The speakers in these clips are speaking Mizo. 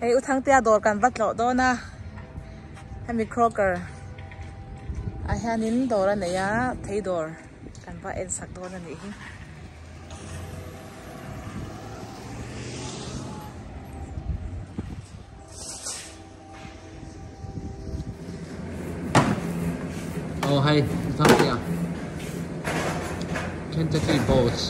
Hei u Thangtea dawr kan va tlawh dawn a, hemi Kroger ah hianin dawr a nei a, thei dawr kan va en sak dawn a nih hi. Oh hei u Thangtea Kentucky Boats.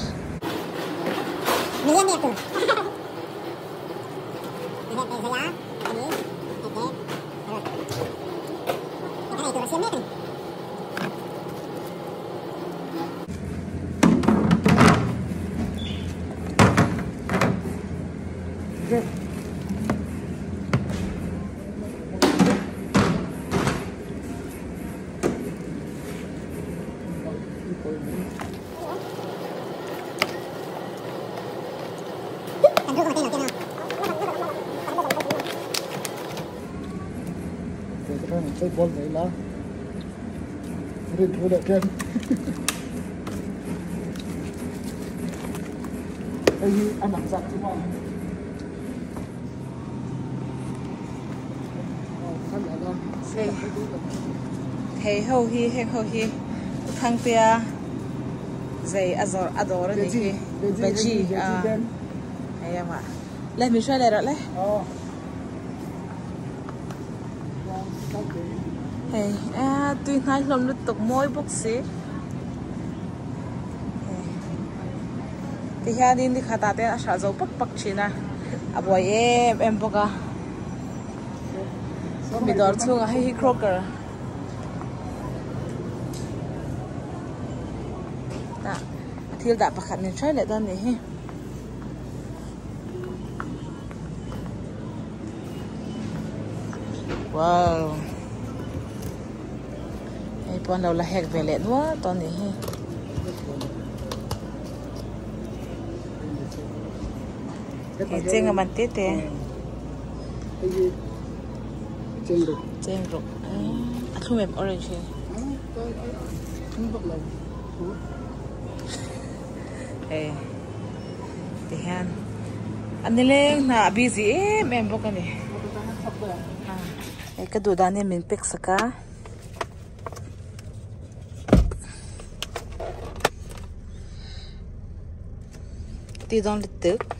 Hei thei ho hi heng ho hi Thangtea zei a zawrh a dawr a nih hi veggie a hei amah le min hruai leh rawh le hei a tui hnai hlawm lutuk mawi bawk si ti hianin ni khatah te a hrah zo pak pak thin a a buai em em bawk a mi dawr chhungah hei hi crocker tah a thil dah pakhat min hruai leh dawn a nih hi. Wow hei pawh an lo la hek ve leh nual tawh a nih hi. Hei cheng a man te te. Cheng ruk a thlum em orange hi. Hei tihian a nileng hna a busy em em bawk a ni. Hei ka duh dan hian min pack sak a. Ti dawn lutuk.